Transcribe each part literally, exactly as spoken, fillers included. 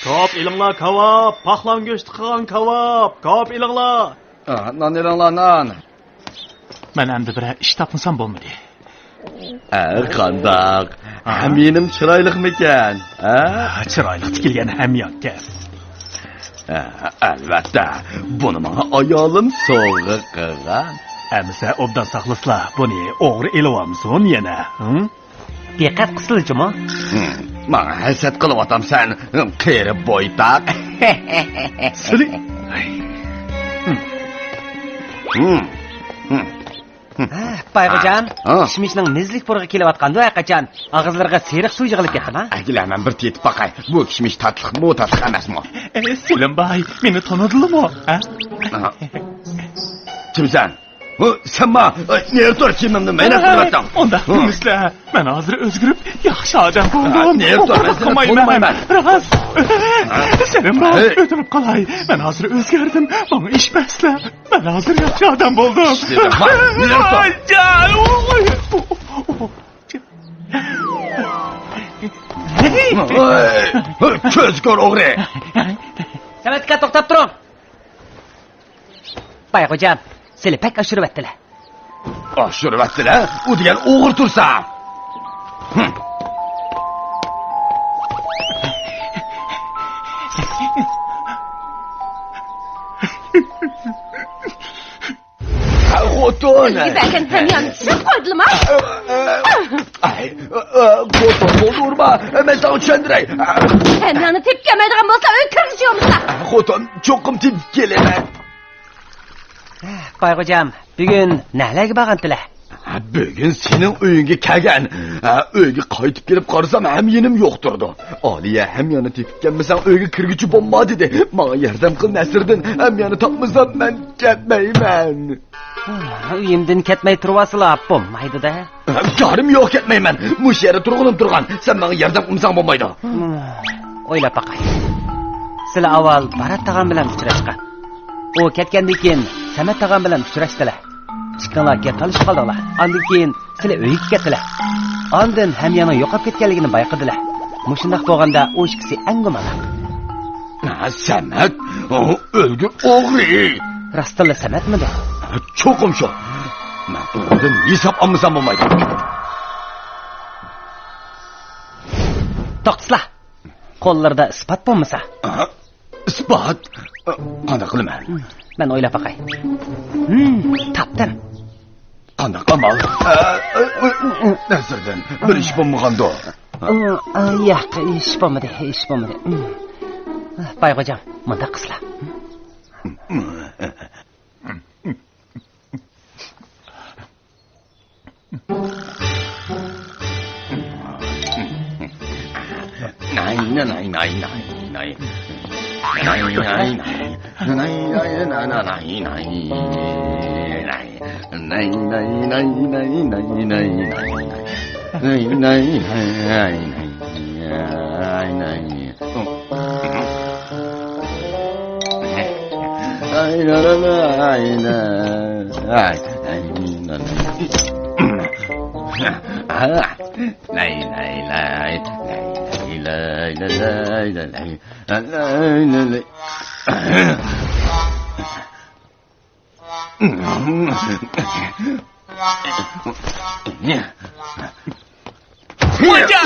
كاۋاپ ئېلىڭلار، كاۋاپ! پاقلان گۆشتە قىلغان كاۋاپ! كاۋاپ ئېلىڭلار! ئا، نان ئېلىڭلار، نان! مەن ئەمدى بىرەر ئىش تاپمىسام بولمىدى. ئە، قانداق؟ ئاھا. ھەميىنىم چىرايلىقمىكەن؟ ھە؟ چىرايلىق تىكىلگەن ھەميانكەن. ئە، ئەلۋەتتە، بۇنى ماڭا ئايالىم سوۋغا قىلغان. ئەمىسە ئوبدان ساقلىسىلا، بۇنى ئوغرى ئېلىۋالمىسۇن يەنە، ھىم؟ دىققەت قىلسىلا جۇمۇ. ھىم، ماڭا ھەسەت قىلىۋاتامسەن، ھىم، قېرى بويتاق. سىلى. ھىم. ھىم. ھىم. ھە، بايغوجام، ھە. كىشمىشنىڭ مېزىلىك پۇرىقى كېلىۋاتقاندۇ ھەرقاچان. ئاغزىلىرىغا سېرىق سۇ يىغىلىپ كەتتىما؟ ئەگىلە، مەن بىر تېتىپ باقاي. بۇ كىشمىش تاتلىقمۇ، تاتلىق ئەمەسمۇ؟ ئە، سېلىم باي، مېنى تونۇدىلىمۇ؟ ھە؟ ئاھا. كىمسەن؟ ھە، سەنما؟ ئە، نېرى تۇر، كىيىمىمنى مەينەت قىلىۋەتتىڭ. ئۇنداق دېمىسىلە. مەن ھازىر ئۆزگىرىپ، ياخشى ئادەم بولدۇم. ھە، نېرى تۇر، مەن سېنى تونۇمايمەن. راست. سېلىم باي، ھە. ئۆتۈنۈپ قالاي. مەن ھازىر ئۆزگەردىم. ماڭا ئىش بەرسىلە. مەن ھازىر ياخشى ئادەم بولدۇم. سېلىم باي، نېرى تۇر. ئايجان، ئوي، ئوي، ئوي. ھەي، كۆز كور ئوغرى! سەمەتكە توختاپ تۇرۇڭ! بايغوجام، سىلى بەك ئاشۇرۇۋەتتىلە. ئاشۇرۇۋەتتىلە؟ ئۇ دېگەن ئوغرى تۇرسا! خوتۇن! سىزگە بەرگەن ھەمياننى چۈشۈرۈپ قويدىلىما؟ ئاي، خوتۇن، بولدۇرما، مەن ساڭا چۈشەندۈرەي. ھەمياننى تېپىپ كەلمەيدىغان بولسا، ئۆيگە كىرگۈچى بولمىسا. خوتۇن، چوقۇم تېپىپ كېلىمەن. بايغوجام، بۈگۈن نەلەرگە بارغانتىلە؟ بۈگۈن سېنىڭ ئۆيۈڭگە كەلگەن. ئۆيگە قايتىپ كېلىپ قارىسام، ھەميىنىم يوق تۇرىدۇ. ئالىيە، ھەمياننى تېپىپ كەلمىسەڭ، ئۆيگە كىرگۈچى بولما دېدى. ماڭا ياردەم قىل، نەسىردىن. ھەمياننى تاپمىسام، مەن كەتمەيمەن. ئۆيۈمدىن كەتمەي تۇرۇۋالسىلا بولمايدۇ-دە. كارىم يوق، كەتمەيمەن. مۇشۇ يەردە تۇرغىنىم تۇرغان. سەن ماڭا ياردەم قىلمىساڭ بولمايدۇ. ئويلاپ باقاي. سىلە ئاۋۋال بارات تاغام بىلەن ئۇچراشقان. ئۇ كەتكەندىن كېيىن سەمەت تاغام بىلەن ئۇچراشتىلە. ئىككىڭلار گەپ تالىشىپ قالدىڭلار. ئاندىن كېيىن سىلە ئۆيگە كەتتىلە. ئاندىن ھەمياننىڭ يوقاپ كەتكەنلىكىنى بايقىدىلە. مۇشۇنداق بولغاندا ئۇ ئىككىسى ئەڭ گۇمانلىق. ھە، سەمەت؟ ئۇ ئۆلگۈر ئوغرى! راستتىنلا سەمەتمىدى؟ چوقۇم شۇ. مەن ئۇنىڭدىن ھېساب ئالمىسام بولمايدۇ. توختىسىلا! قوللىرىدا ئىسپات بولمىسا. ئىسپات؟ قانداق قىلىمەن؟ مەن ئويلاپ باقاي. ھىم، تاپتىم. قانداق ئامال؟ نەسىردىن، بىر ئىش بولمىغاندۇ؟ ياق، ئىش بولمىدى، ئىش بولمىدى. بايغوجام، مۇنداق قىلسىلا.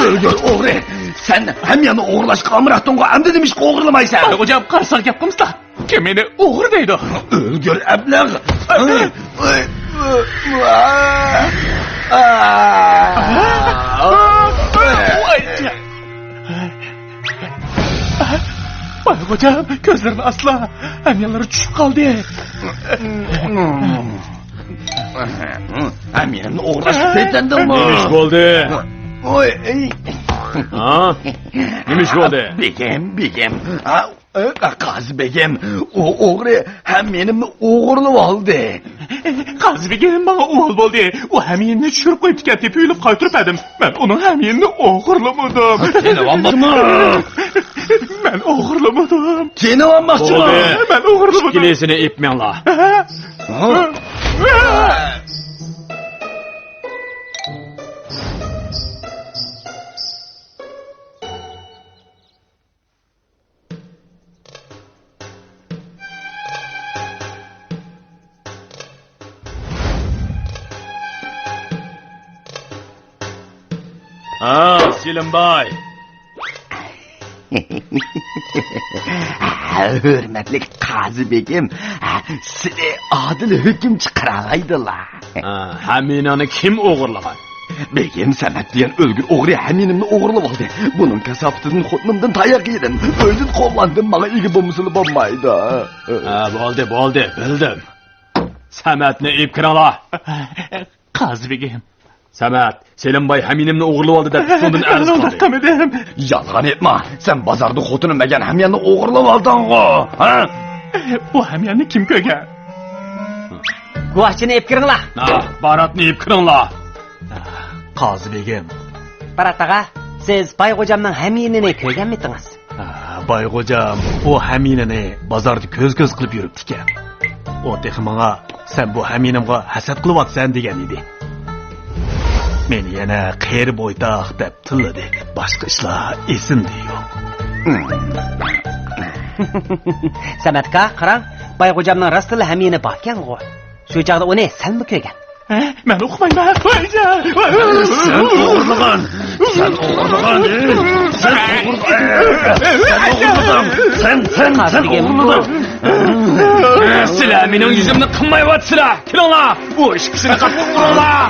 ئۆلگۈر ئوغرى! سەن ھەمياننى ئوغرىلاشقا ئامراقتىڭغۇ، ئەمدى نېمىشقا ئوغرىلىمايسەن؟ خوجام، قارىساق گەپ قىلمىسىلا. كىم مېنى ئوغرى دەيدۇ؟ ئۆلگۈر ئەبلەخ! ۋاي خوجام، كۆزلىرىنى ئاچسىلا، ھەميانلىرى چۈشۈپ قالدى. ھەميىنىمنى ئوغرىلاشقا پېتىندىڭمۇ؟ نېمە ئىش بولدى؟ ھا؟ نېمە ئىش بولدى؟ بېگىم، بېگىم. قازى بېگىم، ئۇ ئوغرى ھەميىنىمنى ئوغرىلىۋالدى. قازى بېگىم، ماڭا ئۇۋال بولدى. ئۇ ھەميىنىنى چۈشۈرۈپ قويۇپتىكەن، تېپىۋېلىپ قايتۇرۇپ بەردىم. مەن ئۇنىڭ ھەميىنىنى ئوغرىلىمىدىم. تېنىۋالماقچىمۇ؟ مەن ئوغرىلىمىدىم. تېنىۋالماقچىمۇ؟ بولدى. مەن ئوغرىلىمىدىم. ئىككىلىسىنى ئېلىپ مېڭىڭلار. ھە؟ ھا، سېلىمباي. ھۆرمەتلىك قازى بېگىم، سىلى ئادىل ھۆكۈم چىقىرالايدىلا. ھا، ھەمىنىڭنى كىم ئوغرىلىغان؟ بېگىم، سەمەت دېگەن ئۆلگۈر ئوغرى ھەمىنىمنى ئوغرىلىۋالدى. بۇنىڭ كاساپىتىدىن خوتۇنۇمدىن تاياق يېدىم. ئۆيدىن قوغلاندىم، ماڭا ئىگە بولمىسىلا بولمايدۇ. ھا، بولدى، بولدى، بىلدىم. سەمەتنى ئېلىپ كىرىڭلار. قازى بېگىم. سەمەت، سېلىمباي ھەمىنىمنى ئوغرىلىۋالدى دەپ ئۇنىڭدىن ئەرز قىلدى. قىلمىدىم. يالغان ئېيتما، سەن بازاردا خوتۇنۇم دېگەن ھەمياننى ئوغرىلىۋالدىڭغۇ، ھە؟ بۇ ھەمياننى كىم كۆرگەن؟ گۇۋاھچىنى ئېلىپ كىرىڭلار. ھا، باراتنى ئېلىپ كىرىڭلار. قازى بېگىم. بارات ئاغا، سىز باي غوجامنىڭ ھەميىنىنى كۆرگەنمىدىڭىز؟ ھا، باي غوجام ئۇ ھەمىنىنى بازاردا كۆز-كۆز قىلىپ يۈرۈپتىكەن. ئۇ تېخى ماڭا، «سەن بۇ ھەمىنىمغا ھەسەت قىلىۋاتىسەن» دېگەن ئىدى. مېنى يەنە قېرى بويتاق دەپ تىللىدى. باشقا ئىشلار ئېسىمدە يوق. سەمەت ئاكا، قاراڭ، باي غوجامنىڭ راستتىنلا ھەمىنى باركەنغۇ. شۇ چاغدا ئۇنى سەنمۇ كۆرگەن. ھە؟ مەن ئۇقمايمەن. ۋايجان! سەن ئوغرىلىغان! سەن ئوغرىلىغان! سەن ئوغرىلىغان! سەن ئوغرىلىدىڭ! سەن، سەن، سەن ئوغرىلىدىڭ! سىلەر مېنىڭ يۈزۈمنى قىلمايۋاتىسىلەر! كېلىڭلار! بۇ ئىككىسىنى قاتتىق ئۇرۇڭلار!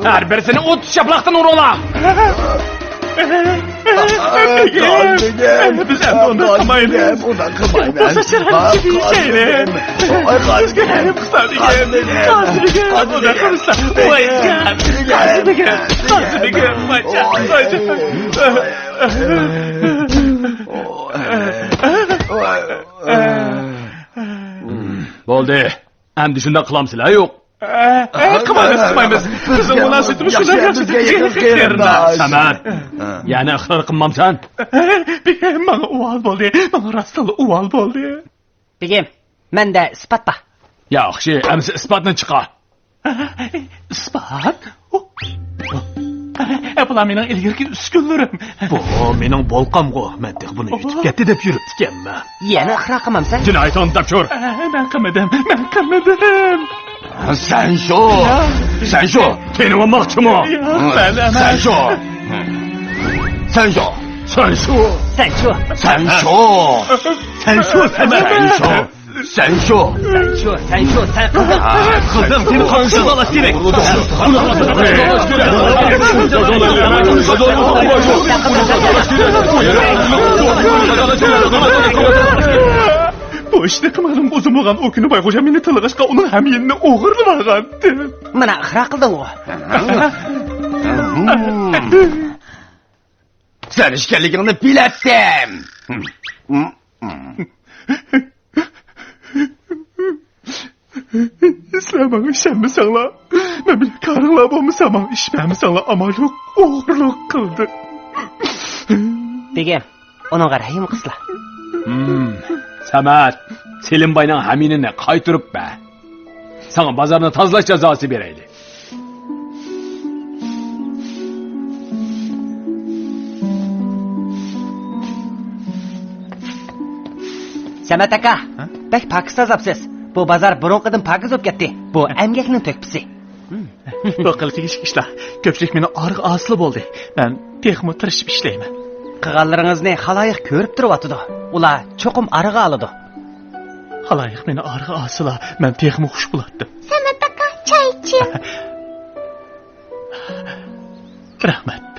ھەر بىرسىنى ئوتتۇز شاپىلاقتىن ئۇرۇڭلار! قازى بېگىم، بىز ئەمدى ئۇنداق قىلمايمىز. ئۇنداق قىلمايمىز. بولسا شەرەپلىك ياشايلى. ئاي، قازى بېگىم، قازى بېگىم، قازى بېگىم، قازى بېگىم، قازى بېگىم، قازى بېگىم، قازى بېگىم، قازى بېگىم، قازى بېگىم، قازى بېگىم. بولدى. ئەمدى شۇنداق قىلامسىلەر، يوق؟ ئە، ئە، قىلمايمىز، قىلمايمىز. بىزنىڭ مۇناسىۋىتىمىز شۇنداق ياخشى، بىزگە يېقىن قېرىنداش. سەمەت، يەنە ئىقرار قىلمامسەن؟ بېگىم، ماڭا ئۇۋال بولدى. ماڭا راستلا ئۇۋال بولدى. بېگىم، مەندە ئىسپات بار. ياخشى، ئەمسە ئىسپاتنى چىقار. ئىسپات؟ ئە، بۇلار مېنىڭ ئىلگىرىكى ئۈسكۈنلىرىم. بۇ مېنىڭ بولقامغۇ. مەن تېخى بۇنى يۇتۇپ كەتتى دەپ يۈرۈپتىكەنمەن. يەنە ئىقرار قىلمامسەن؟ جىنايىتىڭنى تاپشۇر. ئە، مەن قىلمىدىم، مەن قىلمىدىم. سەن شۇ! ياق. سەن شۇ! تېنىۋالماقچىمۇ؟ ياق، مەن ئەمەس. سەن شۇ! سەن شۇ! سەن شۇ! سەن شۇ! سەن شۇ! سەن شۇ! سەن شۇ! سەن شۇ! سەن شۇ! سەن شۇ! سەن قىلدىڭ! قىلدىڭ! سېنى قانۇن جازالاش كېرەك! بۇ ئىشنى قىلمىغىنىمغا ئۇزۇن بولغان. ئۇ كۈنى باي غوجام مېنى تىللىغاچقا، ئۇنىڭ ھەميىنىنى ئوغرىلىۋالغانتىم. مانا، ئىقرار قىلدىڭغۇ؟ سەن ئىكەنلىكىڭنى بىلەتتىم. سىلەر ماڭا ئىشەنمىسەڭلار، مەن بىلەن كارىڭلار بولمىسا، ماڭا ئىش بەرمىسەڭلار، ئامال يوق، ئوغرىلىق قىلدىم. بېگىم، ئۇنىڭغا رەھىم قىلسىلا. ھىم، سەمەت، سېلىمباينىڭ ھەمىنىنى قايتۇرۇپ بەر. ساڭا بازارنى تازىلاش جازاسى بېرەيلى. سەمەت ئاكا، ھە؟ بەك پاكىز تازىلاپسىز. بۇ بازار بۇرۇنقىدىن پاكىز بولۇپ كەتتى. بۇ ئەمگەكنىڭ تۆھپىسى. بۇ قىلچە كىچىك ئىشلار. كۆپچىلىك مېنىڭ ئارىغا ئاسىلا بولدى. مەن تېخىمۇ تىرىشىپ ئىشلەيمەن. قىلغانلىرىڭىزنى خالايىق كۆرۈپ تۇرۇۋاتىدۇ. ئۇلار چوقۇم ئارىغا ئالىدۇ. خالايىق مېنى ئارىغا ئالسىلا، مەن تېخىمۇ خۇش بولاتتىم. سەمەت ئاكا، چاي ئىچىڭ. رەھمەت.